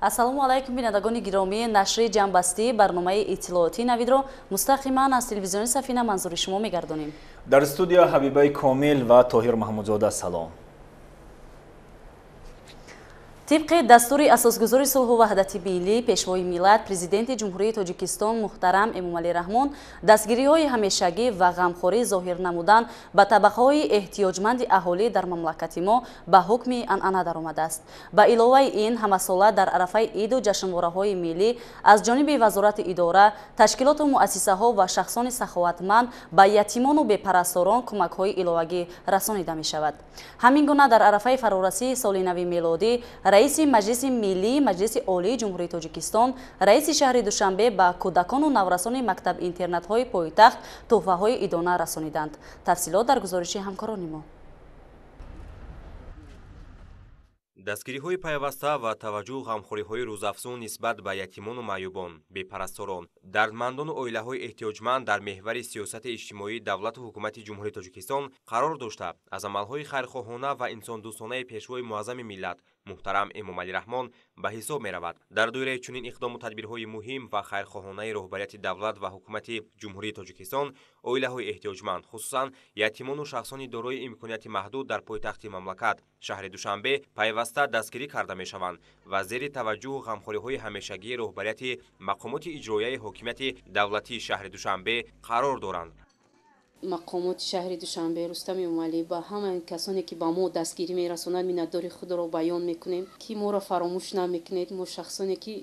Ассалому алайкум, бинандагони гиромӣ. Нашри ҷамъбастии барномаи иттилоотии Навидро мустақиман аз телевизиони Сафина манзури шумо мегардонем. Дар студия Ҳабибаи Комил ва Тоҳир Маҳмудзода. Салом. Тибқи дастури асосгузори сулҳу ваҳдати миллӣ, пешвои миллат, президенти Ҷумҳурии Тоҷикистон муҳтарам Эмомалӣ Раҳмон, дастгириҳои ҳамешагӣ ва ғамхорӣ зоҳир намудан ба табақаҳои эҳтиёҷманди аҳолӣ дар мамлакати мо ба ҳукми анъана даромадааст. Ба иловаи ин, ҳамасола дар арафаи иду ҷашнвораҳои миллӣ аз ҷониби вазорати идора, ташкилоту муассисаҳо ва шахсони саховатманд ба ятимону бепарасторон кӯмакҳои иловагӣ расонида мешавад. Ҳамин гуна дар арафаи фарорасии соли нави мелодӣ раиси Маҷлиси Миллии Маҷлиси Олии Ҷумҳурии Тоҷикистон, раиси шаҳри Душанбе ба кӯдакону наврасони мактаб-интернатҳои пойтахт тӯҳфаҳои идона расониданд. Тафсилот дар гузориши ҳамкорони мо. Дастгириҳои пайваста ва таваҷҷӯҳу ғамхориҳои рӯзафзун нисбат ба ятимону маъюбон, бепарасторон, дардмандону оилаҳои эҳтиёҷманд дар меҳвари сиёсати иҷтимоии давлату ҳукумати Ҷумҳурии Тоҷикистон қарор дошта, аз амалҳои хайрхоҳона ва инсондӯстонаи пешвои муаззами миллат муҳтарам Эмомалӣ Раҳмон ба ҳисоб меравад. Дар доираи чунин иқдому тадбирҳои муҳим ва хайрхоҳонаи роҳбарияти давлат ва ҳукумати Ҷумҳурии Тоҷикистон, оилаҳои эҳтиёҷманд, хусусан ятимону шахсони дорои имконияти маҳдуд дар пойтахти мамлакат, шаҳри Душанбе, пайваста дастгирӣ карда мешаванд ва зери таваҷҷӯҳу ғамхориҳои ҳамешагии роҳбарияти мақомоти иҷроияи ҳокимияти давлатии шаҳри Душанбе қарор доранд. Мақомоти шаҳри Душанбе, Рустам Эмомалӣ, ба ҳамаи касоне ки ба мо дастгирӣ мерасонанд, миннатдори худро баён мекунем, ки моро фаромӯш намекунед. Мо шахсоне ки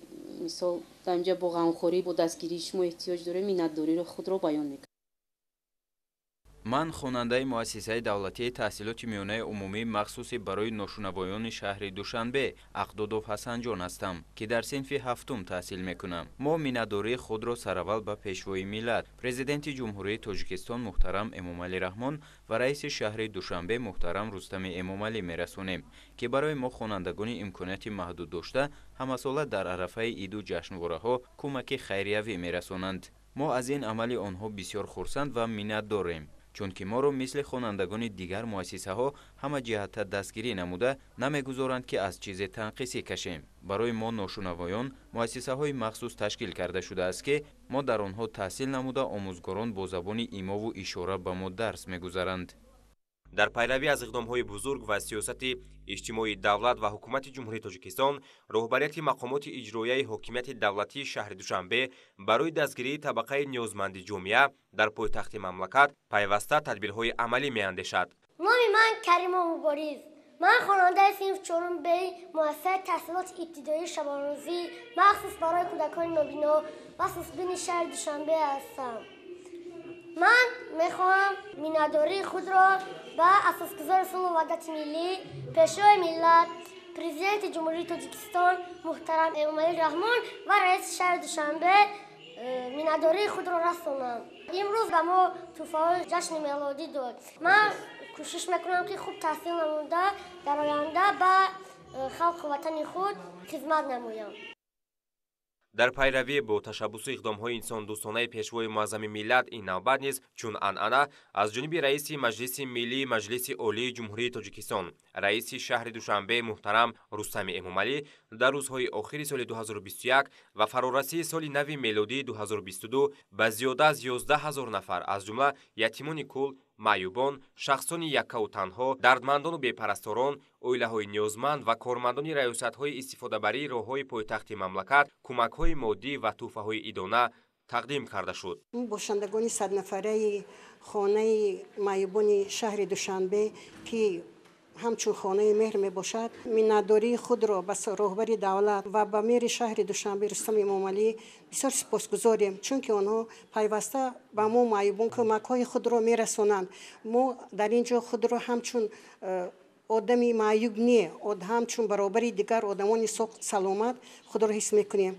мисол дар инҷа бо ғамхорӣ, бо дастгирии шумо эҳтиёҷ дорем, миннатдориро худро баён мекунем. Ман хонандаи муассисаи давлатии таҳсилоти миёнаи умумии махсуси барои ношунавоёни шаҳри Душанбе Ақдодов Ҳасанҷон ҳастам, ки дар синфи ҳафтум таҳсил мекунам. Мо миннатдории худро сараввал ба пешвои миллат, президенти Ҷумҳурии Тоҷикистон муҳтарам Эмомалӣ Раҳмон ва раиси шаҳри Душанбе муҳтарам Рустами Эмомалӣ мерасонем, ки барои мо хонандагони имконияти маҳдуд дошта ҳамасола дар арафаи иду ҷашнвораҳо кӯмаки хайриявӣ мерасонанд. Мо аз ин амали онҳо бисёр хурсанд ва миннатдорем, чунки моро мисли хонандагони дигар муассисаҳо ҳама ҷиҳата дастгирӣ намуда намегузоранд, ки аз чизе танқисӣ кашем. Барои мо ношунавоён муассисаҳои махсус ташкил карда шудааст, ки мо дар онҳо таҳсил намуда омӯзгорон бо забони имову ишора ба мо дарс мегузаранд. Дар пайравӣ аз иқдомҳои бузург ва сиёсати иҷтимоии давлат ва ҳукумати Ҷумҳурии Тоҷикистон, роҳбарияти мақомоти иҷроияи ҳокимияти давлатии шаҳри Душанбе барои дастгирии табақаи ниёзманди ҷомеа дар пойтахти мамлакат пайваста тадбирҳои амалӣ меандешад. Номи ман Каримов Мубориз. Ман хонандаи синф чорум Б муассисаи таҳсилоти ибтидоии шабонрӯзӣ махсус барои кӯдакони нобино ва сусбини шаҳри Душанбе ҳастам. Ман мехоҳам миннатдории худро ба асосгузори сулҳу ваҳдати миллӣ, пешвои миллат, президенти Ҷумҳурии Тоҷикистон муҳтарам Эмомалӣ Раҳмон ва раиси шаҳри Душанбе миннатдории худро расонам. Имрӯз ба мо тӯҳфаҳои ҷашни мелодӣ дод. Ман кӯшиш мекунам, ки хуб таҳсил намуда дар оянда ба халқу ватани худ хизмат намоям. Дар пайравӣ бо ташаббусу иқдомҳои инсондӯстонаи пешвои муаззами миллат, ин навбат низ чун анъана аз ҷониби раиси Маҷлиси Миллии Маҷлиси Олии Ҷумҳурии Тоҷикистон, раиси шаҳри Душанбе муҳтарам Рустами Эмомалӣ дар рӯзҳои охири соли 2021 ва фарорасии соли нави мелодии 2022 ба зиёда аз 11 ҳазор нафар, аз ҷумла ятимони кул, маъюбон, шахсони яккаву танҳо, дардмандону бепарасторон, оилаҳои ниёзманд ва кормандони раёсатҳои истифодабарии роҳҳои пойтахти мамлакат кӯмакҳои моддӣ ва тӯҳфаҳои идона тақдим карда шуд. Бошандагони саднафараи хонаи маъюбони шаҳри Душанбе, ки ҳамчун хонаи меҳр мебошад, миннатдории худро ба роҳбари давлат ва ба мери шаҳри Душанбе Рустам Эмомалӣ бисёр сипосгузорем, чунки онҳо пайваста ба мо маъюбон кӯмакҳои худро мерасонанд. Мо дар ин ҷо худро ҳамчун одами маъюб не, ҳамчун баробари дигар одамони саломат худро ҳис мекунем.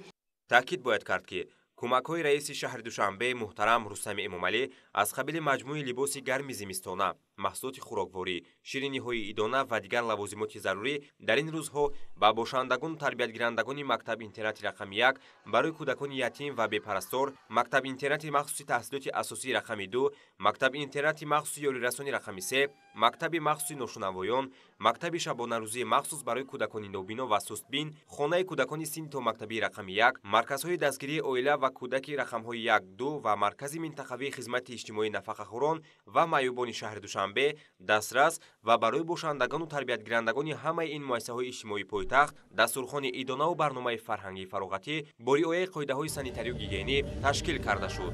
Таъкид бояд кард, ки кӯмакҳои раиси шаҳри Душанбе муҳтарам Рустами Эмомалӣ аз қабили маҷмӯи либоси гарми зимистона, Маҳсулоти хӯрокворӣ, шириниҳои идона ва дигар лавозимоти зарурӣ дар ин рӯзҳо ба бошандагону тарбиятгирандагони мактаб-интернати рақами 1 барои кӯдакони ятим ва бепарастор, мактаб-интернати махсуси таҳсилоти асосии рақами 2, мактаб-интернати махсуси ёрирасони рақами 3, мактаби махсуси ношунавоён, мактаби шабонарӯзии махсус барои кӯдакони нобино ва сустбин, хонаи кӯдакони синни томактабии рақами 1, марказҳои дастгирии оила ва кӯдаки рақамҳои 1, 2 ва маркази минтақавии хизмати иҷтимоии нафақахӯрон ва маъюбони шаҳри Душанбе дастрас ва барои бошандагону тарбиятгирандагони ҳамаи ин муассисаҳои иҷтимоии пойтахт дастурхони идонаву барномаи фарҳангии фароғатӣ бо риояи қоидаҳои санитарию гигиенӣ ташкил карда шуд.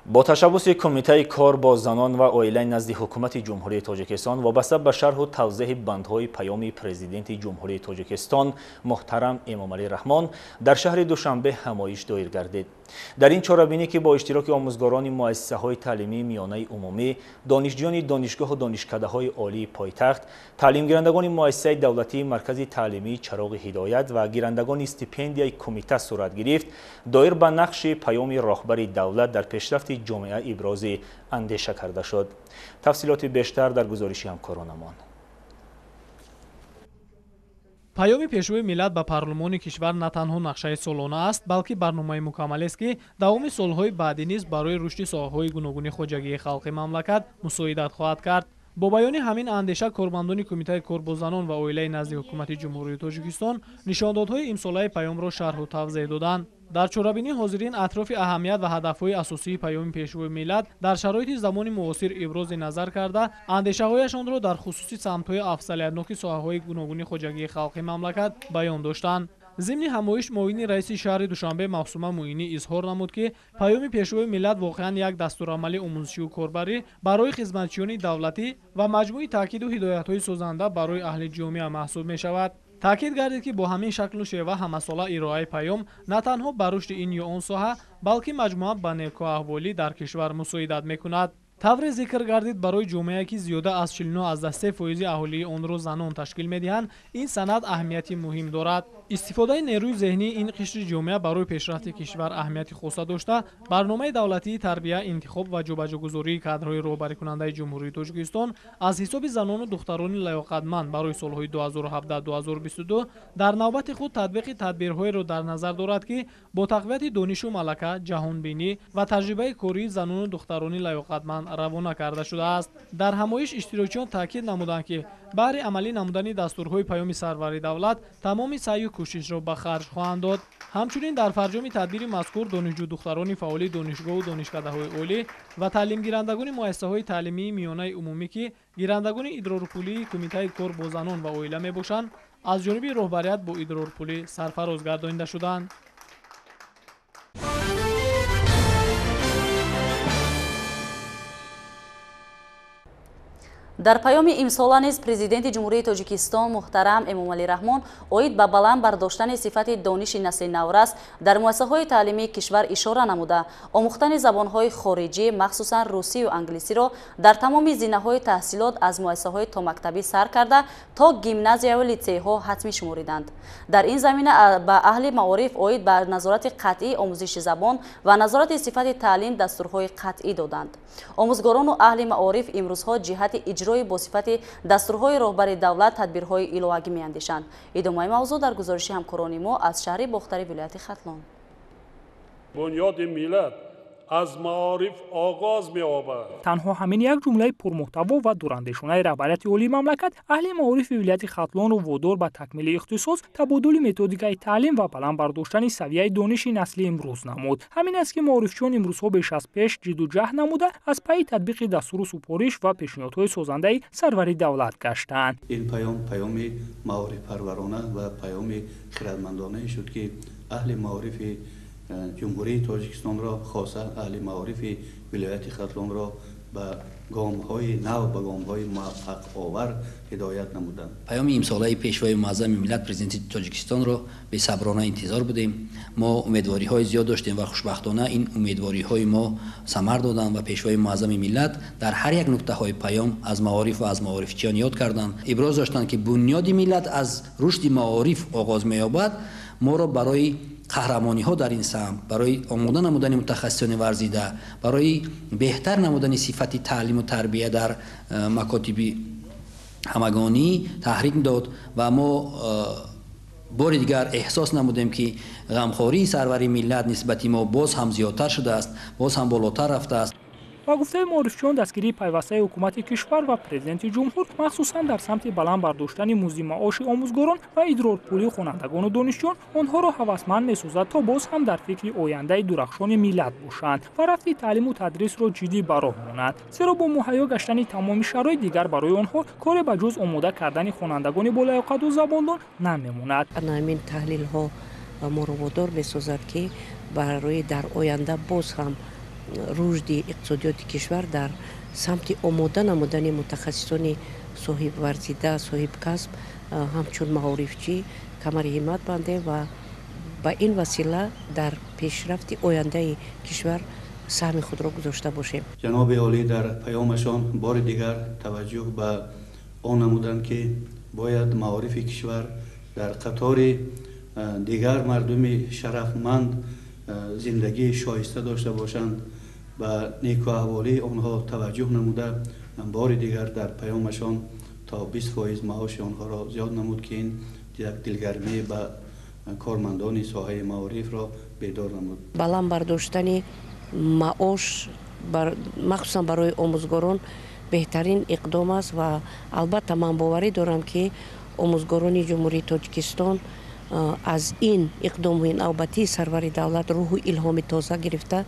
Бо ташаббуси Кумитаи кор бо занон ва оилаи назди Ҳукумати Ҷумҳурии Тоҷикистон вобаста ба шарҳу тавзеҳи бандҳои паёми Президенти Ҷумҳурии Тоҷикистон муҳтарам Эмомалӣ Раҳмон дар шаҳри Душанбе ҳамоиш доир гардид. Дар ин чорабинӣ, ки бо иштироки омӯзгорони муассисаҳои таълимии миёнаи умумӣ, донишҷӯёни донишгоҳу донишкадаҳои олии пойтахт, таълимгирандагони муассисаи давлатии маркази таълимии Чароғи ҳидоят ва гирандагони стипендияи кумита сурат гирифт, доир ба нақши паёми роҳбари давлат дар пешрафти ҷомеа ибрози андеша карда шуд. Тафсилоти бештар дар гузориши ҳамкоронамон. Паёми Пешвои миллат ба парлумони кишвар на танҳо нақшаи солона аст, балки барномаи мукаммалест, ки давоми солҳои баъдӣ низ барои рушди соҳаҳои гуногуни хоҷагии халқи мамлакат мусоидат хоҳад кард. Бо баёни ҳамин андеша кормандони Кумитаи кор бо занон ва оилаи назди Ҳукумати Ҷумҳурии Тоҷикистон нишондодҳои имсолаи паёмро шарҳу тавзеҳ доданд. Дар чорабинӣ ҳозирин атрофи аҳамият ва ҳадафҳои асосии паёми Пешвои миллат дар шароити замони муосир ибрози назар карда, андешаҳояшонро дар хусуси самтҳои афзалиятноки соҳаҳои гуногуни хоҷагии халқи мамлакат баён доштанд. Зимни ҳамоиш муовини раиси шаҳри Душанбе Мавсума Муинӣ изҳор намуд, ки паёми Пешвои миллат воқеан як дастурамали омӯзишию корбарӣ барои хизматчиёни давлатӣ ва маҷмӯи таъкиду ҳидоятҳои созанда барои аҳли ҷомеа маҳсуб мешавад. Таъкид гардид, ки бо ҳамин шаклу шева ҳамасола ироаи паём на танҳо ба рушди ин ё он соҳа, балки маҷмӯа ба некӯаҳволӣ дар кишвар мусоидат мекунад. Тавре зикр гардид, барои ҷомеае, ки зиёда аз 49,3% аҳолии онро занон ташкил медиҳанд, ин санад аҳамияти муҳим дорад. Истифодаи нерӯи зеҳнии ин қишри ҷомеа барои пешрафти кишвар аҳамияти хоса дошта, барномаи давлатии тарбия, интихоб ва ҷобаҷогузории кадрҳои роҳбарикунандаи Ҷумҳурии Тоҷикистон аз ҳисоби занону духтарони лаёқатманд барои солҳои 2017-2022 дар навбати худ татбиқи тадбирҳоеро дар назар дорад, ки бо тақвияти донишу малака, ҷаҳонбинӣ ва таҷрибаи кории занону духтарони лаёқатманд равона карда шудааст. Дар ҳамоиш иштирокчиён таъкид намуданд, ки баҳри амалӣ намудани дастурҳои паёми сарвари давлат тамоми саъю кӯшишро ба харҷ хоҳанд дод. Ҳамчунин дар фарҷоми тадбири мазкур донишҷӯ-духтарони фаъоли донишгоҳу донишкадаҳои олӣ ва таълимгирандагони муассисаҳои таълимии миёнаи умумӣ, ки гирандагони идрорпулии Кумитаи кор бо занон ва оила мебошанд, аз ҷониби роҳбарият бо идрорпулӣ сарфароз гардонида шуданд. Дар паёми имсола низ Президенти Ҷумҳурии Тоҷикистон муҳтарам Эмомалӣ Раҳмон оид ба баланд бардоштани сифати дониши насли наврас дар муассисаҳои таълимии кишвар ишора намуда, омӯхтани забонҳои хориҷӣ, махсусан русию англисиро дар тамоми зинаҳои таҳсилот аз муассисаҳои томактабӣ сар карда то гимназияву литсейҳо ҳатмӣ шумориданд. Дар ин замина ба аҳли маориф оид ба назорати қатъии омӯзиши забон ва назорати сифати таълим дастурҳои қатъӣ доданд. Омӯзгорону аҳли маориф имрӯзҳо ҷиҳати иҷрои бо сифати дастурҳои роҳбари давлат тадбирҳои иловагӣ меандешанд. Идомаи мавзӯъ дар гузориши ҳамкорони мо аз шаҳри Бохтари вилояти Хатлон. Бунёди миллат аз маориф оғоз меёбад. Танҳо ҳамин як ҷумлаи пурмуҳтаво ва дурандешонаи раҳбарияти олии мамлакат аҳли маорифи вилояти Хатлонро водор ба такмили ихтисос, табодули методикаи таълим ва баланд бардоштани савияи дониши насли имрӯз намуд. Ҳамин аст, ки маорифчиён имрӯзҳо беш аз пеш ҷидду ҷаҳд намуда аз пайи татбиқи дастуру супориш ва пешниҳодҳои созандаи сарвари давлат гаштанд. Ин паём паёми маорифпарварона ва паёми хирадмандонае шуд, ки аҳли маорифи Ҷумҳурии Тоҷикистонро, хоса аҳли маорифи вилояти Хатлонро ба гомҳои нав, ба гомҳои муваффақовар ҳидоят намуданд. Паёми имсолаи Пешвои муаззами миллат, Президенти Тоҷикистонро бесаброна интизор будем. Мо умедвориҳои зиёд доштем ва хушбахтона ин умедвориҳои мо самар доданд ва Пешвои муаззами миллат дар ҳар як нуктаҳои паём аз маориф ва аз маорифчиён ёд карданд. Иброз доштанд, ки бунёди миллат аз рушди маориф оғоз меёбад Моро барои қаҳрамониҳо дар ин самт, барои омода намудани мутахассисони варзида, барои беҳтар намудани сифати таълиму тарбия дар макотиби ҳамагонӣ таҳрик дод ва мо бори дигар эҳсос намудем, ки ғамхории сарвари миллат нисбати мо боз ҳам зиёдтар шудааст, боз ҳам болотар рафтааст. Ба гуфтаи маорифчиён, дастгирии пайвастаи ҳукумати кишвар ва президенти ҷумҳур, махсусан дар самти баланд бардоштани музди маоши омӯзгорон ва идрорпулии хонандагону донишҷӯён, онҳоро ҳавасманд месозад, то боз ҳам дар фикри ояндаи дурахшони миллат бошанд ва рафти таълиму тадрисро ҷиддӣ ба роҳ монанд. Зеро бо муҳайё гаштани тамоми шароит дигар барои онҳо коре ба ҷуз омода кардани хонандагони болаёқату забондон намемонад. Ҳамин таҳлилҳо моро водор месозад, ки барои дар оянда боз ҳам рушди иқтисодиёти кишвар дар самти омода намудани мутахассисони соҳибварзида, соҳибкасб ҳамчун маорифчӣ камари ҳиммат бандем ва ба ин васила дар пешрафти ояндаи кишвар саҳми худро гузошта бошем. Ҷаноби олӣ дар паёмашон бори дигар таваҷҷӯҳ ба он намуданд, ки бояд маорифи кишвар дар қатори дигар мардуми шарафманд зиндагии шоиста дошта бошанд. Ба некуаҳволии онҳо таваҷҷӯҳ намуда, бори дигар дар паёмашон то 20% маоши онҳоро зиёд намуд, ки ин як дилгармӣ ба кормандони соҳаи маорифро бедор намуд. Баланд бардоштани маош махсусан барои омӯзгорон беҳтарин иқдом аст ва албатта ман боварӣ дорам, ки омӯзгорони Ҷумҳурии Тоҷикистон аз ин иқдому навбатии сарвари давлат рӯҳу илҳоми тоза гирифта,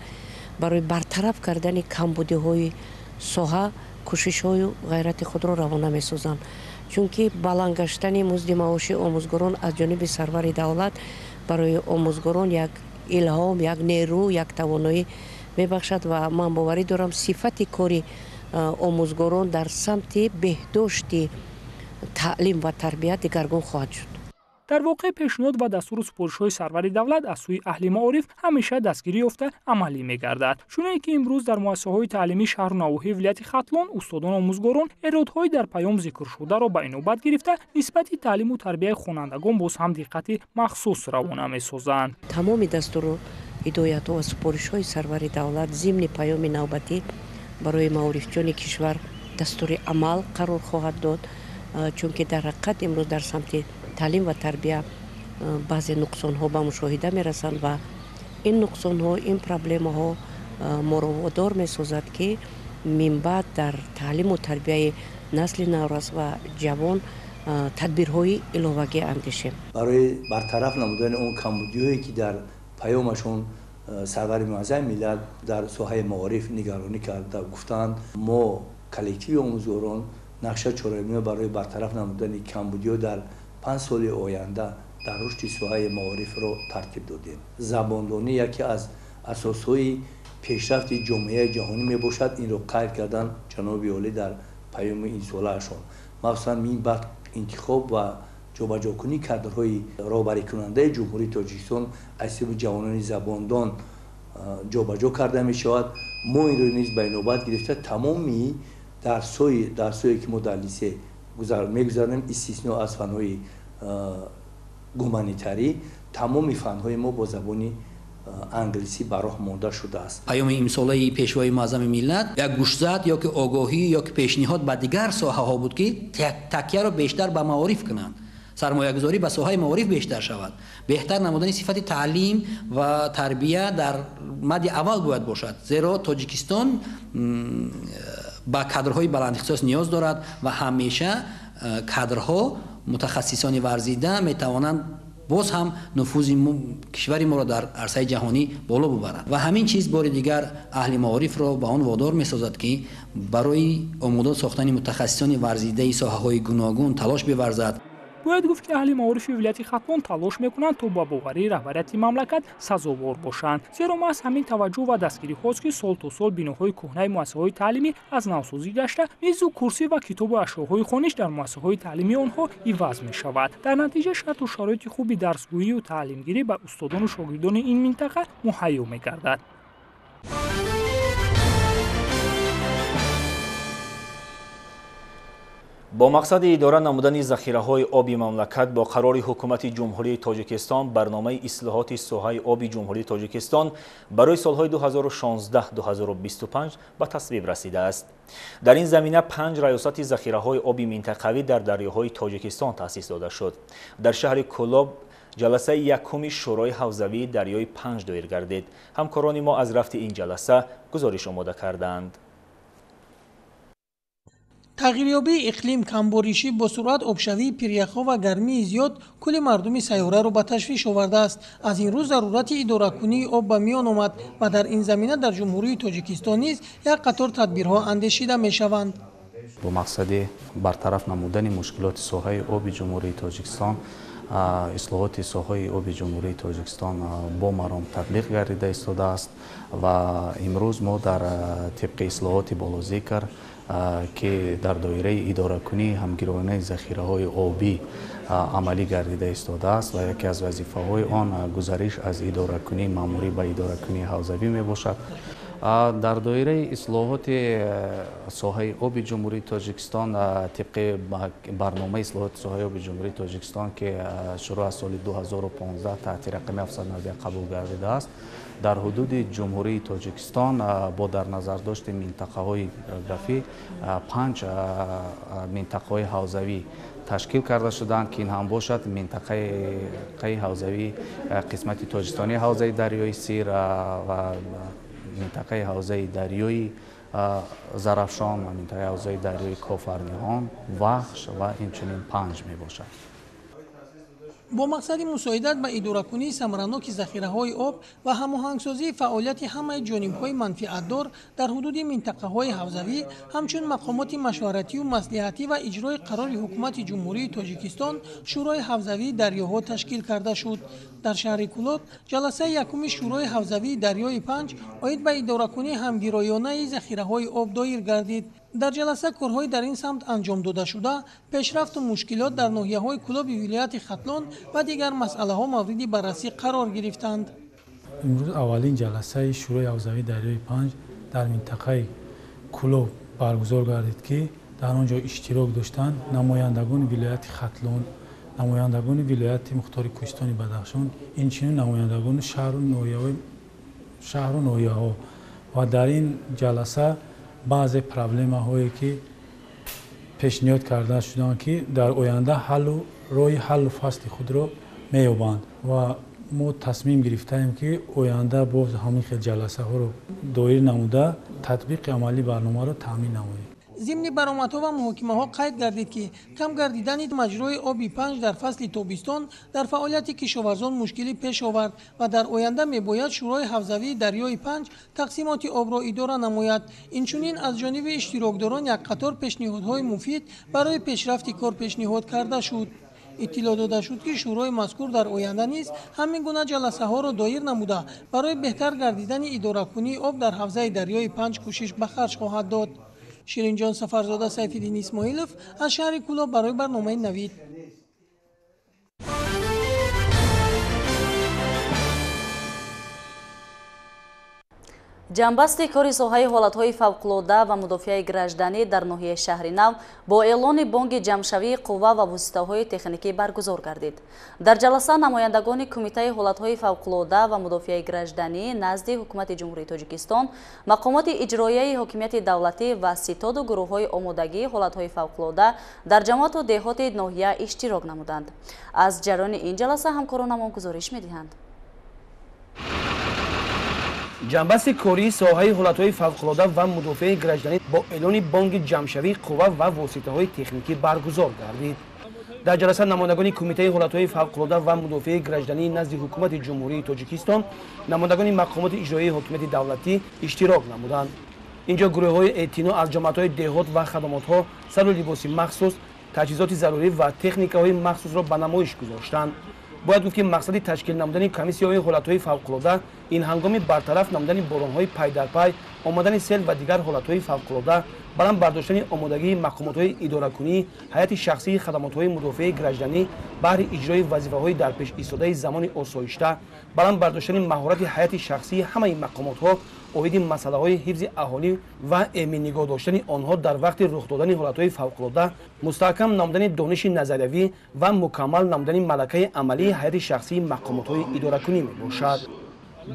барои бартараф кардани камбудиҳои соҳа кӯшишҳою ғайрати худро равона месозанд. Чунки баланд гаштани музди маоши омӯзгорон аз ҷониби сарвари давлат барои омӯзгорон як илҳом, як нерӯ, як тавоноӣ мебахшад ва ман боварӣ дорам, сифати кори омӯзгорон дар самти беҳдошти таълим ва тарбия дигаргун хоҳад шуд. Дар воқеъ, пешниҳод ва дастуру супоришҳои сарвари давлат аз сӯи аҳли маориф ҳамеша дастгирӣ ёфта амалӣ мегардад. Чуне ки имрӯз дар муассисаҳои таълимии шаҳру навоҳии вилояти Хатлон устодону омӯзгорон эродҳои дар паём зикршударо ба инобат гирифта, нисбати таълиму тарбияи хонандагон боз ҳам диққати махсус равона месозанд. Тамоми дастуру ҳидоятҳо ва супоришҳои сарвари давлат зимни паёми навбатӣ барои маорифчиёни кишвар дастури амал қарор хоҳад дод, чунки дар ҳақиқат имрӯз дар самти таълим ва тарбия баъзе нуқсонҳо ба мушоҳида мерасанд ва ин нуқсонҳо, ин проблемаҳо моро водор месозад, ки минбаъд дар таълиму тарбияи насли наврас ва ҷавон тадбирҳои иловагӣ андешем. Барои бартараф намудани он камбудиҳое, ки дар паёмашон сарвари муаззами миллат дар соҳаи маориф нигаронӣ карда гуфтанд, мо коллективи омӯзгорон нақша чорабиниҳо барои бартараф намудани камбудиҳо дар 5 соли оянда дар рушди соҳаи маорифро тартиб додем. Забондонӣ яке аз асосҳои пешрафти ҷомеаи ҷаҳонӣ мебошад. Инро қайд кардан ҷаноби олӣ дар паёми инсолаашон. Махсусан минбаъд интихоб ва ҷобаҷокунии кадрҳои роҳбарикунандаи Ҷумҳурии Тоҷикистон аз ҳисоби ҷавонони забондон ҷобаҷо карда мешавад. Мо инро низ ба инобат гирифта тамоми дарсҳое, ки мо дар литсей мегузаронем, истисно аз фанҳои гуманитарӣ, тамоми фанҳои мо бо забони англисӣ ба роҳ монда шудааст. Паёми имсолаи пешвои муаззами миллат як гӯшзад ё ки огоҳӣ ё ки пешниҳод ба дигар соҳаҳо буд, ки такяро бештар ба маориф кунанд, сармоягузорӣ ба соҳаи маориф бештар шавад, беҳтар намудани сифати таълим ва тарбия дар мади аввал бояд бошад, зеро Тоҷикистон ба кадрҳои баландихтисос ниёз дорад ва ҳамеша кадрҳо, мутахассисони варзида метавонанд боз ҳам нуфузи кишвари моро дар арсаи ҷаҳонӣ боло бубаранд. Ва ҳамин чиз бори дигар аҳли маорифро ба он водор месозад, ки барои омода сохтани мутахассисони варзидаи соҳаҳои гуногун талош биварзад. Бояд гуфт, ки аҳли маорифи вилояти Хатлон талош мекунанд, то ба боварии раҳбарияти мамлакат сазовор бошанд. Зеро маҳз ҳамин таваҷҷӯҳ ва дастгириҳост, ки сол то сол биноҳои кӯҳнаи муассисаҳои таълимӣ аз навсозӣ гашта, мизу курсӣ ва китобу ашёҳои хониш дар муассисаҳои таълимии онҳо иваз мешавад. Дар натиҷа шарту шароити хуби дарсгӯию таълимгирӣ ба устодону шогирдони ин минтақа муҳайё мегардад. Бо мақсади идора намудани захираҳои оби мамлакат бо қарори ҳукумати Ҷумҳурии Тоҷикистон барномаи ислоҳоти соҳаи оби Ҷумҳурии Тоҷикистон барои солҳои 2016-2025 ба тасвиб расидааст. Дар ин замина 5 раёсати захираҳои оби минтақавӣ дар дарёҳои Тоҷикистон таъсис дода шуд. Дар шаҳри Кӯлоб ҷаласаи якуми Шӯрои ҳавзавии дарёи Панҷ доир гардид. Ҳамкорони мо аз рафти ин ҷаласа гузориш омода кардаанд. Тағйирёбии иқлим, камборишӣ, бо суръат обшавии пиряхҳо ва гармии зиёд кулли мардуми сайёраро ба ташвиш овардааст. Аз ин рӯ зарурати идоракунии об ба миён омад ва дар ин замина дар Ҷумҳурии Тоҷикистон низ як қатор тадбирҳо андешида мешаванд. Бо мақсади бартараф намудани мушкилоти соҳаи оби Ҷумҳурии Тоҷикистон, ислоҳоти соҳаи оби Ҷумҳурии Тоҷикистон бо маром татбиқ гардида истодааст ва имрӯз мо дар тибқи ислоҳоти болозикр, ки дар доираи идоракунии ҳамгиронаи захираҳои обӣ амалӣ гардида истодааст ва яке аз вазифаҳои он гузариш аз идоракунии маъмурӣ ба идоракунии ҳавзавӣ мебошад. Дар доираи ислоҳоти соҳаи оби Ҷумҳурии Тоҷикистон тибқи барномаи ислоҳоти соҳаи оби Ҷумҳурии Тоҷикистон, ки шурӯъ аз соли 2015 таҳти рақами 791 қабул гардидааст, дар ҳудуди Ҷумҳурии Тоҷикистон бо дар назардошти минтақаҳои географӣ 5 минтақаҳои ҳавзавӣ ташкил карда шуданд, ки ин ҳам бошад минтақаи ҳавзавии қисмати тоҷикистонии ҳавзаи дарёи Сир ва минтақаи ҳавзаи дарёи Зарафшон ва минтақаи ҳавзаи дарёи Кофарниҳон, Вахш ва инчунин Панҷ мебошад. Бо мақсади мусоидат ба идоракунии самараноки захираҳои об ва ҳамоҳангсозии фаъолияти ҳамаи ҷонибҳои манфиатдор дар ҳудуди минтақаҳои ҳавзавӣ, ҳамчун мақомоти машваратию маслиҳатӣ ва иҷрои қарори ҳукумати Ҷумҳурии Тоҷикистон Шӯрои ҳавзавии дарёҳо ташкил карда шуд. Дар шаҳри Кӯлоб ҷаласаи якуми Шӯрои ҳавзавии дарёи Панҷ оид ба идоракунии ҳамгироёнаи захираҳои об доир гардид. Дар ҷаласа корҳои дар ин самт анҷом додашуда, пешрафту мушкилот дар ноҳияҳои Кӯлоби вилояти Хатлон ва дигар масъалаҳо мавриди баррасӣ қарор гирифтанд. Имрӯз аввалин ҷаласаи Шӯрои ҳавзавии дарёи Панҷ дар минтақаи Кӯлоб баргузор гардид, ки дар он ҷо иштирок доштанд намояндагони вилояти Хатлон, намояндагони вилояти Мухтори Кӯҳистони Бадахшон, инчунин намояндагони шаҳру ноҳияҳо. Ва дар ин ҷаласа баъзе проблемаҳое ки пешниҳод карда шуданд, ки дар оянда роҳи ҳаллу фасли худро меёбанд ва мо тасмим гирифтаем, ки оянда боз ҳамин хел ҷаласаҳоро доир намуда татбиқи амалии барномаро таъмин намоем. Зимни баромадҳо ва муҳокимаҳо қайд гардид, ки кам гардидани маҷрои оби Панҷ дар фасли тобистон дар фаъолияти кишоварзон мушкилӣ пеш овард ва дар оянда мебояд Шӯрои ҳавзавии дарёи Панҷ тақсимоти обро идора намояд. Инчунин аз ҷониби иштирокдорон як қатор пешниҳодҳои муфид барои пешрафти кор пешниҳод карда шуд. Иттилоъ дода шуд, ки шӯрои мазкур дар оянда низ ҳамин гуна ҷаласаҳоро доир намуда барои беҳтар гардидани идоракунии об дар ҳавзаи дарёи Панҷ кӯшиш ба харҷ хоҳад дод. Ширинҷон Сафарзода, Сайфиддин Исмоилов аз шаҳри Кӯлоб барои барномаи Навид. Ҷамъбасти кори соҳаи ҳолатҳои фавқулода ва мудофиаи гражданӣ дар ноҳияи Шаҳри Нав бо эълони бонги ҷамъшавии қувва ва воситаҳои техникӣ баргузор гардид. Дар ҷаласа намояндагони Кумитаи ҳолатҳои фавқулода ва мудофиаи гражданӣ назди Ҳукумати Ҷумҳурии Тоҷикистон, мақомоти иҷроияи ҳокимияти давлатӣ ва ситоду гурӯҳҳои омодагии ҳолатҳои фавқулода дар ҷамоату деҳоти ноҳия иштирок намуданд. Аз ҷараёни ин ҷаласа ҳамкоронамон гузориш медиҳанд. Ҷамъбасти кории соҳаи ҳолатҳои фавқулода ва мудофиаи гражданӣ бо эълони бонги ҷамъшавии қувва ва воситаҳои техникӣ баргузор гардид. Дар ҷаласа намояндагони Кумитаи ҳолатҳои фавқулода ва мудофиаи гражданӣ назди Ҳукумати Ҷумҳурии Тоҷикистон, намояндагони мақомоти иҷроияи ҳокимияти давлатӣ иштирок намуданд. Инҷо гурӯҳҳои эътино аз ҷамоатҳои деҳот ва хадамотҳо сару либоси махсус, таҷҳизоти зарурӣ ва техникаҳои махсусро ба намоиш гузоштанд. Бояд гуфт, ки мақсади ташкил намудани комиссияҳои ҳолатҳои фавқулода ин ҳангоми бартараф намудани боронҳои пайдарпай, омадани сел ва дигар ҳолатҳои фавқулода, баланд бардоштани омодагии мақомотҳои идоракунӣ, ҳайати шахсии хадамотҳои мудофиаи гражданӣ баҳри иҷрои вазифаҳои дар пеш истодаи замони осоишта, баланд бардоштани маҳорати ҳайати шахсии ҳамаи мақомотҳо оиди масъалаҳои ҳифзи аҳолӣ ва эмин нигоҳ доштани онҳо дар вақти рух додани ҳолатҳои фавқулода, мустаҳкам намудани дониши назариявӣ ва мукаммал намудани малакаи амалии ҳайати шахсии мақомотҳои идоракунӣ мебошад.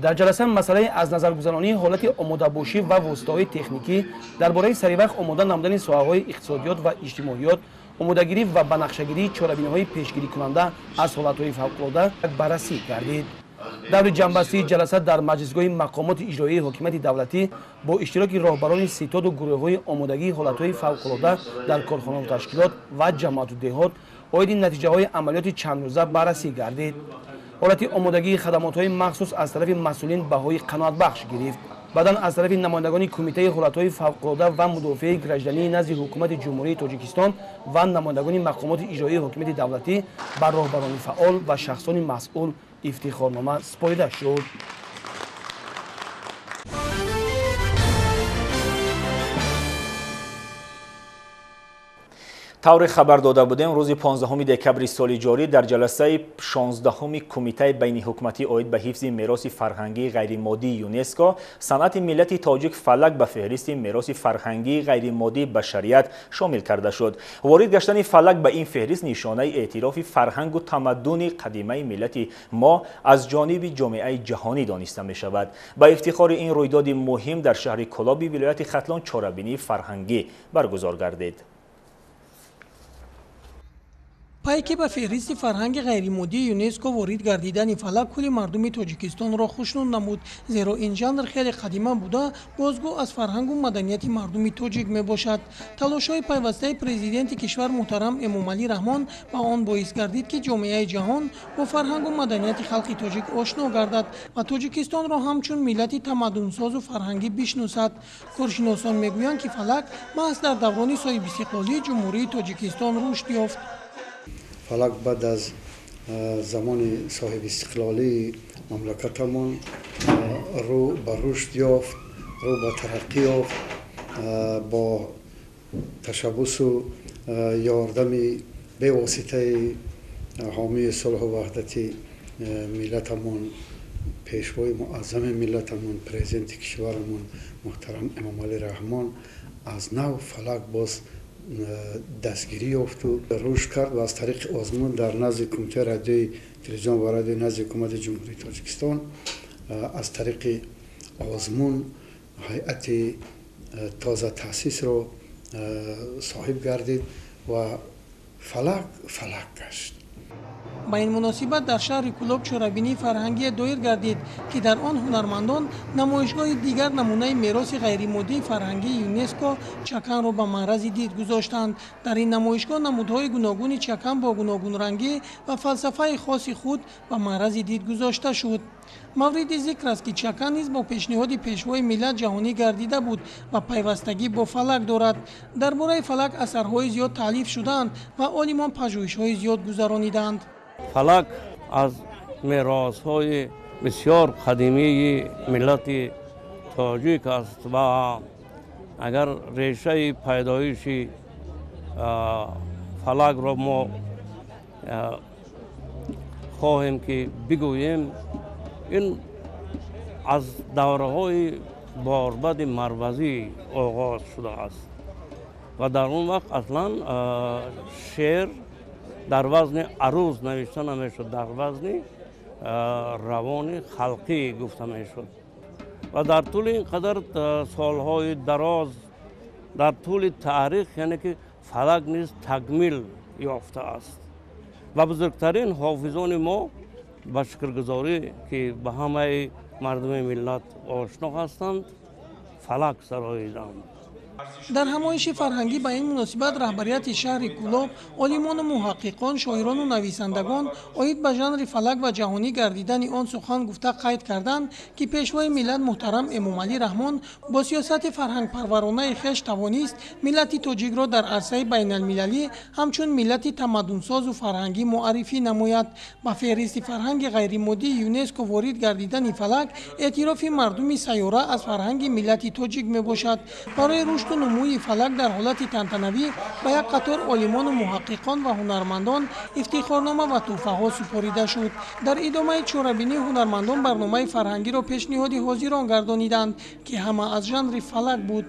Дар ҷаласа масъалаи аз назаргузаронии ҳолати омодабошӣ ва воситаҳои техникӣ дар бораи саривақт омода намудани соҳаҳои иқтисодиёт ва иҷтимоиёт, омодагирӣ ва банақшагирии чорабиниҳои пешгирикунанда аз ҳолатҳои фавқулода баррасӣ гардид. Даври ҷамъбастии ҷаласа дар маҷлисгоҳи мақомоти иҷроияи ҳокимияти давлатӣ бо иштироки роҳбарони ситоду гурӯҳҳои омодагии ҳолатҳои фавқулода дар корхонаву ташкилот ва ҷамоату деҳот оиди натиҷаҳои амалиёти чандрӯза баррасӣ гардид. Ҳолати омодагии хадамотҳои махсус аз тарафи масъулин баҳои қаноатбахш гирифт. Баъдан аз тарафи намояндагони Кумитаи ҳолатҳои фавқулода ва мудофиаи граждании назди Ҳукумати Ҷумҳурии Тоҷикистон ва намояндагони мақомоти иҷроияи ҳокимияти давлатӣ ба роҳбарони фаъол ва шахсони масъул ифтихорнома супорида шуд. Тавре хабар дода будем, рӯзи 15 декабри соли ҷорӣ дар ҷаласаи 16 Кумитаи байниҳукуматӣ оид ба ҳифзи мероси фарҳангии ғайримоддии ЮНЕСКО санъати миллати тоҷик фалак ба феҳристи мероси фарҳангии ғайримоддии башарият шомил карда шуд. Ворид гаштани фалак ба ин феҳрист нишонаи эътирофи фарҳангу тамаддуни қадимаи миллати мо аз ҷониби ҷомеаи ҷаҳонӣ дониста мешавад. Ба ифтихори ин рӯйдоди муҳим дар шаҳри Кӯлоби вилояти Хатлон чорабинии фарҳангӣ баргузор гардид. Пайки ба феҳристи фарҳанги ғайримоддии ЮНЕСКО ворид гардидани фалак кулли мардуми Тоҷикистонро хушнуд намуд, зеро ин жанр хеле қадима буда, бозгӯ аз фарҳангу маданияти мардуми тоҷик мебошад. Талошҳои пайвастаи президенти кишвар муҳтарам Эмомалӣ Раҳмон ба он боис гардид, ки ҷомеаи ҷаҳон бо фарҳангу маданияти халқи тоҷик ошно гардад ва Тоҷикистонро ҳамчун миллати тамаддунсозу фарҳангӣ бишносад. Коршиносон мегӯянд, ки фалак маҳз дар даврони соҳибистиқлолии Ҷумҳурии Тоҷикистон рушд ёфт. Фалак баъд аз замони соҳибистиқлолии мамлакатамон рӯ ба рушд ёфт, рӯ ба тараққӣ ёфт. Бо ташаббусу ёрдами бевоситаи ҳомии сулҳу ваҳдати миллатамон, пешвои муаззами миллатамон, президенти кишварамон муҳтарам Эмомалӣ Раҳмон аз нав фалак боз дастгирӣ ёфту рушд кард ва аз тариқи озмун дар назди Кумитаи радиои телевизион ва радиои назди Ҳукумати Ҷумҳурии Тоҷикистон аз тариқи озмун ҳайати тозатаъсисро соҳиб гардид ва фалак фалак гашт. Ба ин муносибат дар шаҳри Кӯлоб чорабинии фарҳангие доир гардид, ки дар он ҳунармандон намоишгоҳи дигар намунаи мероси ғайримоддии фарҳангии ЮНЕСКО чаканро ба маърази дид гузоштанд. Дар ин намоишгоҳ намудҳои гуногуни чакан бо гуногунрангӣ ва фалсафаи хоси худ ба маърази дид гузошта шуд. Мавриди зикр аст, ки чакан низ бо пешниҳоди пешвои миллат ҷаҳонӣ гардида буд ва пайвастагӣ бо фалак дорад. Дар бораи фалак асарҳои зиёд таълиф шудаанд ва олимон пажӯҳишҳои зиёд гузаронидаанд. Фалак аз меросҳои бисёр қадимии миллати тоҷик аст ва агар решаи пайдоиши фалакро мо хоҳем ки бигӯем, ин аз давраҳои борбади марвазӣ оғоз шудааст ва дар он вақт аслан шеър дар вазни аруз навишта намешуд, дар вазни равони халқӣ гуфта мешуд ва дар тӯли ин қадар солҳои дароз дар тӯли таърих, яъне ки фалак низ такмил ёфтааст ва бузургтарин ҳофизони мо ба шукргузорӣ, ки ба ҳамаи мардуми миллат ошно ҳастанд, фалак сароиданд. Дар ҳамоиши фарҳангӣ ба ин муносибат раҳбарияти шаҳри Кӯлоб, олимону муҳаққиқон, шоирону нависандагон оид ба жанри фалак ва ҷаҳонӣ гардидани он сухан гуфта қайд карданд, ки пешвои миллат муҳтарам Эмомалӣ Раҳмон бо сиёсати фарҳангпарваронаи хеш тавонист миллати тоҷикро дар арсаи байналмилалӣ ҳамчун миллати тамаддунсозу фарҳангӣ муаррифӣ намояд. Ба феҳристи фарҳанги ғайримоддии ЮНЕСКО ворид гардидани фалак эътирофи мардуми сайёра аз фарҳанги миллати тоҷик мебошад. Барои рушду Рушду нумӯи фалак дар ҳолати тантанавӣ ба як қатор олимону муҳаққиқон ва ҳунармандон ифтихорнома ва тӯҳфаҳо супорида шуд. Дар идомаи чорабинӣ ҳунармандон барномаи фарҳангиро пешниҳоди ҳозирон гардониданд, ки ҳама аз жанри фалак буд.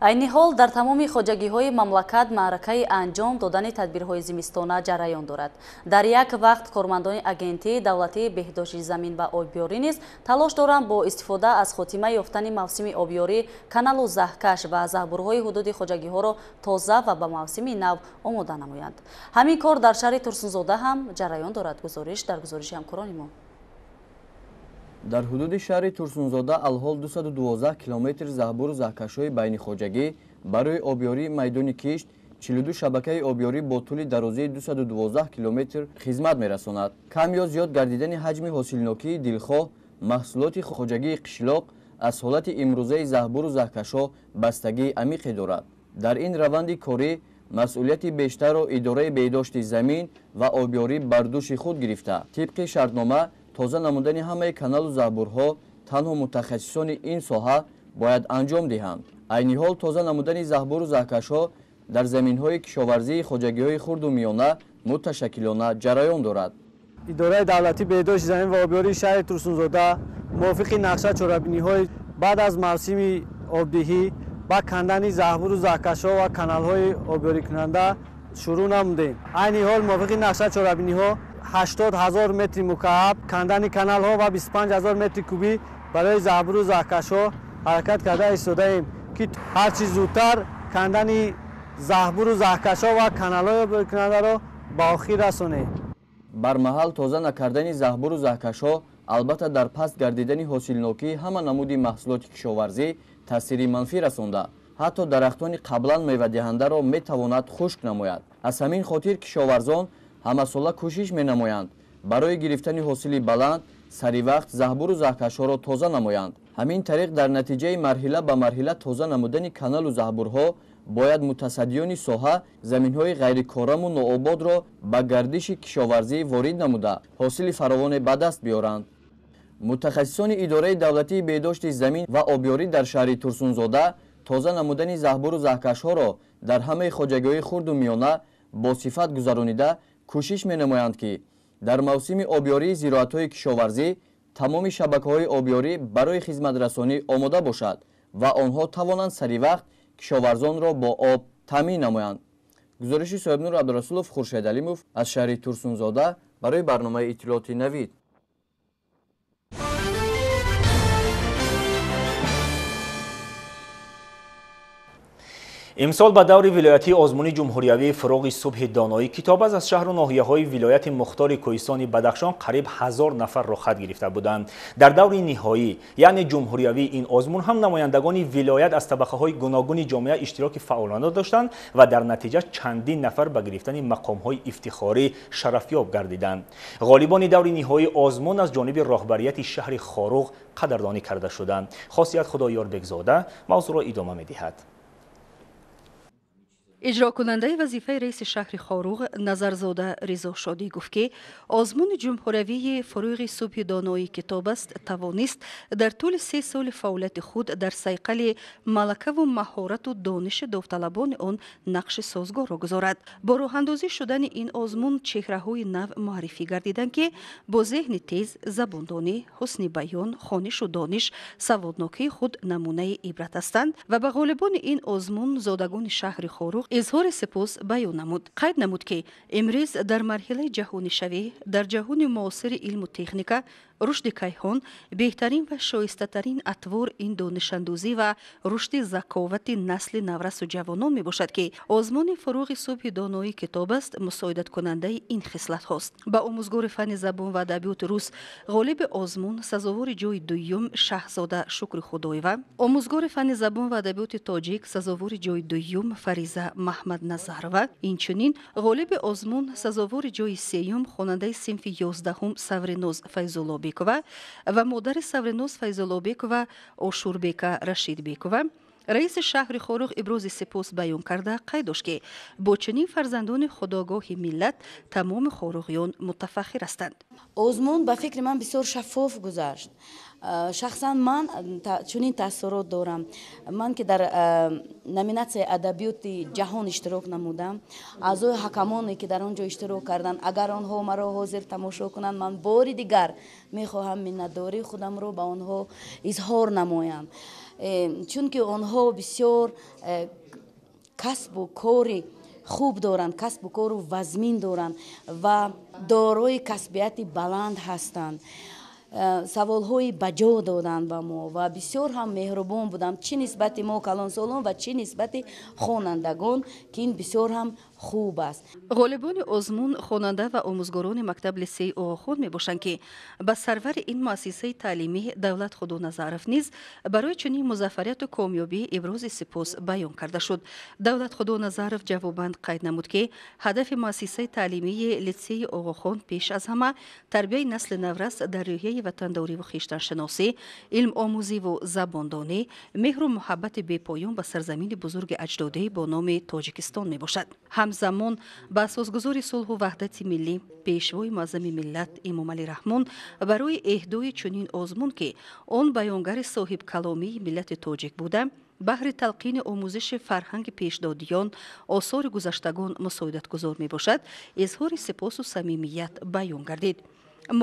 Айни ҳол дар тамоми хоҷагиҳои мамлакат маъракаи анҷом додани тадбирҳои зимистона ҷараён дорад. Дар як вақт кормандони агентии давлатии беҳдошти замин ва обёрӣ низ талош доранд бо истифода аз хотима ёфтани мавсими обёрӣ каналу заҳкаш ва заҳбурҳои ҳудуди хоҷагиҳоро тоза ва ба мавсими нав омода намоянд. Ҳамин кор дар шаҳри Турсунзода ҳам ҷараён дорад. Гузориш дар гузориши ҳамкорони мо. Дар ҳудуди шаҳри Турсунзода алҳол 212 километр заҳбуру заҳкашҳои байнихоҷагӣ барои обёрии майдони кишт 42 шабакаи обёрӣ бо тӯли дарозии 212 километр хизмат мерасонад. Кам ё зиёд гардидани ҳаҷми ҳосилнокии дилхоҳ маҳсулоти хоҷагии қишлоқ аз ҳолати имрӯзаи заҳбуру заҳкашҳо бастагии амиқе дорад. Дар ин раванди корӣ масъулияти бештарро идораи беҳдошти замин ва обёрӣ бар дӯши худ гирифта. Тибқи шартнома тоза намудани ҳамаи каналу заҳбурҳо танҳо мутахассисони ин соҳа бояд анҷом диҳанд. Айни ҳол тоза намудани заҳбуру заҳкашҳо дар заминҳои кишоварзии хоҷагиҳои хурду миёна муташаккилона ҷараён дорад. Идораи давлатии беҳдошти замин ва обёрии шаҳри Турсунзода мувофиқи нақша чорабиниҳои баъд аз мавсими обдиҳӣ ба кандани заҳбуру заҳкашҳо ва каналҳои обёрикунанда шурӯъ намудем. Айни ҳол мувофиқи нақша чорабиниҳо 80 000 метри мукааб кандани каналҳо ва 25 000 метри кубӣ барои заҳбуру заҳкашҳо ҳаракат карда истодаем, ки ҳарчи зудтар кандани заҳбуру заҳкашҳо ва каналҳои обёрикунандаро ба охир расонем. Бармаҳал тоза накардани заҳбуру заҳкашҳо албатта дар паст гардидани ҳосилнокии ҳама намуди маҳсулоти кишоварзӣ таъсири манфӣ расонда, ҳатто дарахтони қаблан мевадиҳандаро метавонад хушк намояд. Аз ҳамин хотир кишоварзон ҳамасола кӯшиш менамоянд барои гирифтани ҳосили баланд саривақт заҳбуру заҳкашҳоро тоза намоянд. Ҳамин тариқ дар натиҷаи марҳила ба марҳила тоза намудани каналу заҳбурҳо бояд мутасаддиёни соҳа заминҳои ғайрикораму ноободро ба гардиши кишоварзӣ ворид намуда ҳосили фаровоне ба даст биёранд. Мутахассисони идораи давлатии беҳдошти замин ва обёрӣ дар шаҳри Турсунзода тоза намудани заҳбуру заҳкашҳоро дар ҳамаи хоҷагиҳои хурду миёна бо сифат гузаронида кӯшиш менамоянд, ки дар мавсими обёрии зироатҳои кишоварзӣ тамоми шабакаҳои обёрӣ барои хизматрасонӣ омода бошад ва онҳо тавонанд саривақт кишоварзонро бо об таъмин намоянд. Гузориши Соҳибнур Абдурасулов, Хуршед Алимов аз шаҳри Турсунзода барои барномаи иттилооти Навид. Имсол ба даври вилоятии озмуни ҷумҳуриявии фуруғи субҳи доноӣ китоб аз шаҳру ноҳияҳои вилояти мухтори кӯҳистони Бадахшон қариб 1000 нафар рухат гирифта буданд. Дар даври ниҳоӣ, яъне ҷумҳуриявии ин озмун ҳам намояндагони вилоят аз табақаҳои гуногуни ҷомеа иштироки фаъолона доштанд ва дар натиҷа чандин нафар ба гирифтани мақомҳои ифтихорӣ шарафёб гардиданд. Ғолибони даври ниҳоии озмун аз ҷониби роҳбарияти шаҳри Хоруғ қадрдонӣ карда шуданд. Хосият Худоёрбекзода мавзӯъро идома медиҳад. Иҷрокунандаи вазифаи раиси шаҳри Хоруғ Назарзода Ризо Шодӣ гуфт, ки озмуни ҷумҳуриявии фуруғи субҳи доноии китоб аст тавонист дар тӯли 3 соли фаъолияти худ дар сайқали малакаву маҳорату дониши довталабони он нақши созгорро гузорад. Бо роҳандозӣ шудани ин озмун чеҳраҳои нав муаррифӣ гардиданд, ки бо зеҳни тез, забондонӣ, ҳусни баён, хонишу дониш, саводнокии худ намунаи ибрат ҳастанд ва ба ғолибони ин озмун зодагони шаҳри Хоруғ изҳори сипос баён намуд. Қайд намуд, ки имрӯз дар марҳилаи ҷаҳонишавӣ, дар ҷаҳони муосири илму техника Рушди кайҳон беҳтарин ва шоистатарин атвор ин донишандӯзӣ ва рушди заковати насли наврасу ҷавонон мебошад, ки озмуни фуруғи субҳи доноӣ китоб аст мусоидаткунандаи ин хислатҳост. Ба омӯзгори фанни забон ва адабиёти рус ғолиби озмун сазовори ҷои дуюм Шаҳзода Шукри Худоева, омӯзгори фанни забон ва адабиёти тоҷик сазовори ҷои дуюм Фариза Маҳмадназарова, инчунин ғолиби озмун сазовори ҷои сеюм хонандаи синфи 11 Савриноз Файзуллобекова ва модари Савриноз Файзуллобекова Ошурбека Рашидбекова. Раиси шаҳри Хоруғ ибрози сипос баён карда қайд дошт, ки бо чунин фарзандони худогоҳи миллат тамоми хоруғиён мутафаххир ҳастанд. Озмун ба фикри ман бисёр шаффоф гузашт. Шахсан ман чунин таассурот дорам. Ман ки дар номинатсияи адабиёти ҷаҳон иштирок намудам, аъзои ҳакамоне ки дар он ҷо иштирок карданд, агар онҳо маро ҳозир тамошо кунанд, ман бори дигар мехоҳам миннатдории худамро ба онҳо изҳор намоям, чунки онҳо бисёр касбу кори хуб доранд, касбу кору вазмин доранд ва дорои касбияти баланд ҳастанд. Саволҳои баҷо доданд ба мо ва бисёр ҳам меҳрубон буданд, чӣ нисбати мо калонсолон ва чӣ нисбати хонандагон, ки ин бисёр ҳам хуб аст. Ғолибони озмун хонанда ва омӯзгорони мактаб литсеи Оғохон мебошанд, ки ба сарвари ин муассисаи таълимӣ Давлат Худоназаров низ барои чунин музаффарияту комёбӣ ибрози сипос баён карда шуд. Давлат Худоназаров ҷавобан қайд намуд, ки ҳадафи муассисаи таълимии литсеи Оғохон пеш аз ҳама тарбияи насли наврас дар рӯҳияи ватандориву хештаншиносӣ, илмомӯзиву забондонӣ, меҳру муҳаббати бепоён ба сарзамини бузурги аҷдодӣ бо номи Тоҷикистон мебошад. Ҳамзамон ба асосгузори сулҳу ваҳдати миллӣ, пешвои муаззами миллат Эмомалӣ Раҳмон барои эҳдои чунин озмун, ки он баёнгари соҳибкаломии миллати тоҷик буда, баҳри талқини омӯзиши фарҳанги пешдодиён, осори гузаштагон мусоидатгузор мебошад, изҳори сипосу самимият баён гардид.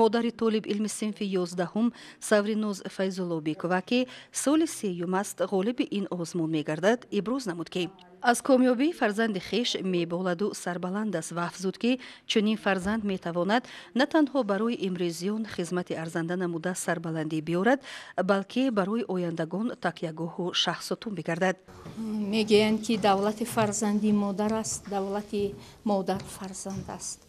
Модари толиб илми синфи 11 Савриноз Файзуллобекова, ки соли сеюм аст ғолиби ин озмун мегардад, иброз намуд, ки аз комёбии фарзанди хеш меболаду сарбаланд аст ва афзуд, ки чунин фарзанд метавонад на танҳо барои имрӯзиён хизмати арзанда намуда сарбаландӣ биёрад, балки барои ояндагон такягоҳу шаҳсутун бигардад. Мегӯянд, ки давлати фарзанди модар аст, давлати модар фарзанд аст.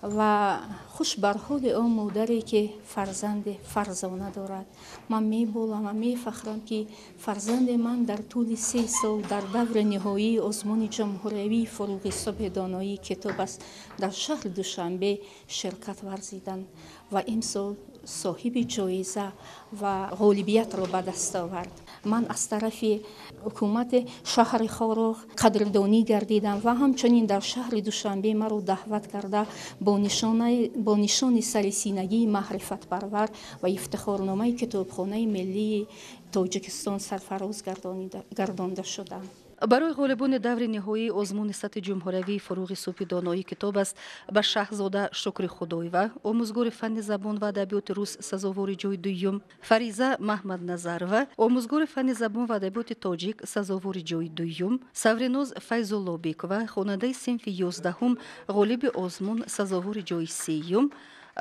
Ва хуш бар ҳоли он модаре, ки фарзанди фарзона дорад. Ман меболам ва мефахрам, ки фарзанди ман дар тӯли 3 сол дар даври ниҳоии озмуни ҷумҳуриявии фуруғи субҳи доноии китоб аст дар шаҳри Душанбе ширкат варзиданд ва имсол соҳиби ҷоиза ва ғолибиятро ба даст овард. Ман аз тарафи ҳукумати шаҳри Хоруғ қадрдонӣ гардидам ва ҳамчунин дар шаҳри Душанбе маро даъват карда бо нишони сарисинагии маърифатпарвар ва ифтихорномаи китобхонаи миллии Тоҷикистон сарфароз гардонда шудам. Барои ғолибони даври ниҳоии озмуни сатҳи ҷумҳуриявии фуруғи субҳи доноии китоб аст ба Шаҳзода Шукри Худоева, омӯзгори фанни забон ва адабиёти рус сазовори ҷои дуюм, Фариза Маҳмадназарова, омӯзгори фанни забон ва адабиёти тоҷик сазовори ҷои дуюм, Савриноз Файзуллобекова, хонандаи синфи 11 ғолиби озмун сазовори ҷои сеюм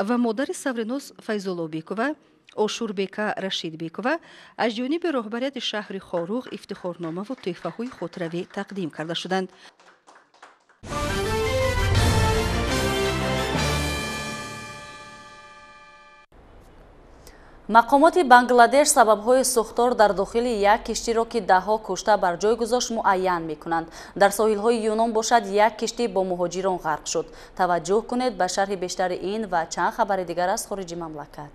ва модари Савриноз Файзуллобекова Ошурбека Рашидбекова аз ҷониби роҳбарияти шаҳри Хоруғ ифтихорномаву тӯҳфаҳои хотиравӣ тақдим карда шуданд. Мақомоти Бангладеш сабабҳои сӯхтор дар дохили як киштиро, ки даҳҳо кушта бар ҷой гузошт, муайян мекунанд. Дар соҳилҳои Юнон бошад, як киштӣ бо муҳоҷирон ғарқ шуд. Таваҷҷӯҳ кунед ба шарҳи бештари ин ва чанд хабари дигар аз хориҷи мамлакат.